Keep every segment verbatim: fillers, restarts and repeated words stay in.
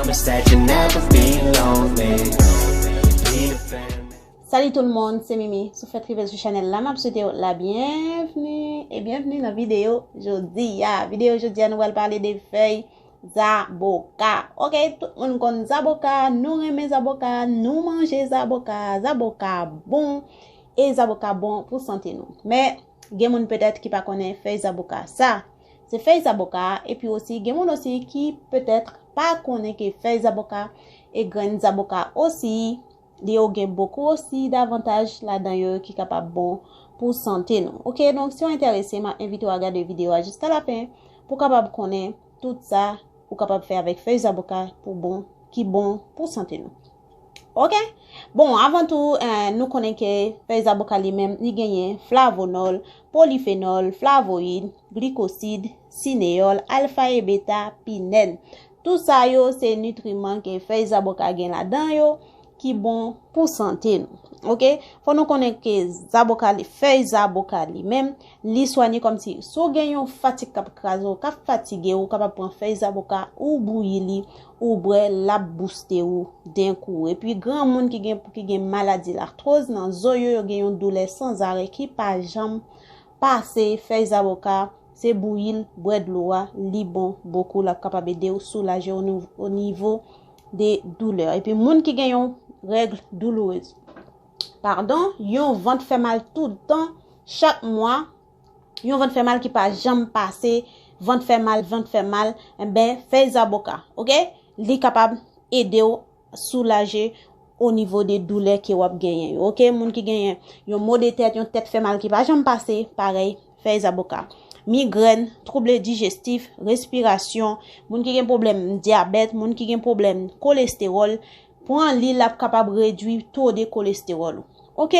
Promise that you'll never be lonely. Be the family. Salut tout le monde, c'est Mimi. Si w fèk rive sou chanèl la, m ap swete w la byenvni e byenvni nan videyo jodi a. Videyo jodi a, nou pral pale de fèy zaboka. Ok, tout moun konn zaboka, nou renmen zaboka, nou manje zaboka, zaboka bon, e zaboka bon pou sante nou. Men, gen moun petèt ki pa konnen fèy zaboka sa. Se fèy zaboka, epi osi, gen moun osi ki petèt pa konnen ke fèy zaboka e grenn zaboka osi, li yo gen bokou osi davantaj ladan yo ki kapab bon pou sante nou. Ok, donk si w enterese, m ap envite w a gade videyo a jiska la fen pou w kapab konnen tout sa ou kapab fè avèk fèy zaboka pou bon, ki bon pou sante nou. Ok? Bon, avan tou, eh, nou konnen ke fèy zaboka li menm, li genyen flavonòl, polifenòl, flavoyid, glikosid, sineyòl, alfa e beta, pinèn. Tout sa yo se nitriman ke fèy zaboka gen ladan yo ki bon pou sante nou. Ok? Fò nou konnen ke zaboka li, fèy zaboka li menm, li swanye kòmsi si w gen yon fatig k ap kraze w, k ap fatige w, ou kapab pran fèy zaboka, ou bouyi li, ou bwè, l ap bouste w den kou. Epi granmoun ki gen, ki gen maladi latwoz nan zo yo, yo gen yon doulè sanzarè ki pa janm pase, fèy zaboka, se bouyi l, bwè dlo a, li bon bokou, l ap kapab ede w soulaje o niv-, o nivo de doulè. Epi moun ki gen yon règ doulourez, padon, yon vant fè mal tout tan, chak mwa, yon vant fè mal ki pa janm pase, vant fè mal, vant fè mal, enben, fèy zaboka, ok? Li kapab ede w soulaje o nivo de doulè ke w ap genyen yo, ok? Moun ki genyen yon mo de tèt, yon tèt fè mal ki pa janm pase, parèy, fèy zaboka. Migrèn, twouble dijestif, respirasyon, moun ki gen pwoblèm dyabèt, moun ki gen pwoblèm kolestewòl, pran li, l ap kapab redwi to de kolestewòl ou. Ok?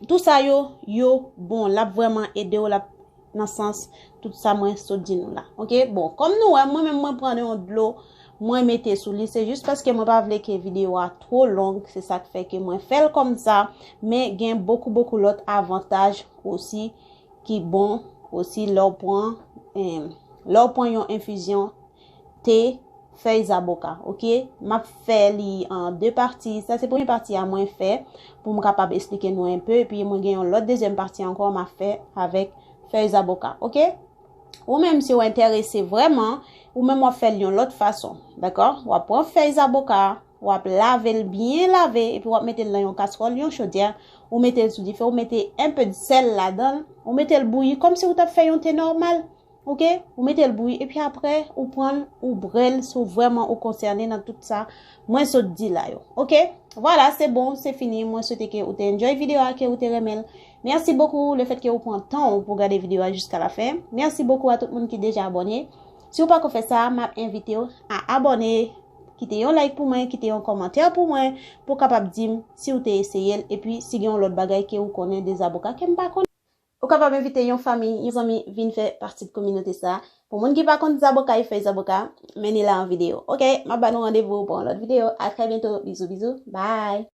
Tout sa yo, yo bon, l ap vrèman ede w, l ap nan sans tout sa mwen sot di nou la. Ok? Bon, kòm nou wè, mwen menm mwen pran yon dlo, mwen mete sou li. Se jis paske mwen pa vle ke videyo a twò long, se sa k fè ke mwen fè l kòmsa, men gen bokou, bokou lòt avantaj osi ki bon osi lè w pran, em, lè w pran yon enfizyon te fèy zaboka, ok? M ap fè li an de pati. Sa se premye pati a mwen fè pou m kapab esplike nou enpe. Epi mwen gen yon lòt dezyèm pati ankò m ap fè avèk fèy zaboka, ok? Ou menm si w enterese vrèman, ou menm w ap fè l yon lòt fason, dakò? W ap pran fèy zaboka, w ap lave l byen lave, epi w ap mete l nan yon kaswòl, yon chodyè, ou mete l sou dife, ou mete enpe de sèl ladan l, ou mete l bouyi, kòmsi ou t ap fè yon te nòmal. Ok? Ou mete l bouyi, epi apre, ou pran l, ou bwè l, si w vrèman ou konsène nan tout sa mwen sot di la yo. Ok? Vwala, se bon, se fini. Mwen swete ke ou te enjoy videyo a, ke ou te renmen l. Mèsi bokou lefètke ou pran tan w pou gade videyo a jiska la fen. Mèsi bokou a tout moun ki deja abòne. Si w pako fè sa, m ap envite w a abòne, kite yon like pou mwen, kite yon kòmantè pou mwen, pou w kapab di m si w te eseye l, epi si gen yon lòt bagay ke ou konnen de zaboka ke m pa konnen. Ou kapab envite yon fanmi, yon zanmi vin fè pati de kominote sa. Pou moun ki pa konn zaboka e fèy zaboka, men li la an videyo. Ok, m ap ba nou randevou pou yon lòt videyo. A trè byento. Bizou, bizou. Bye.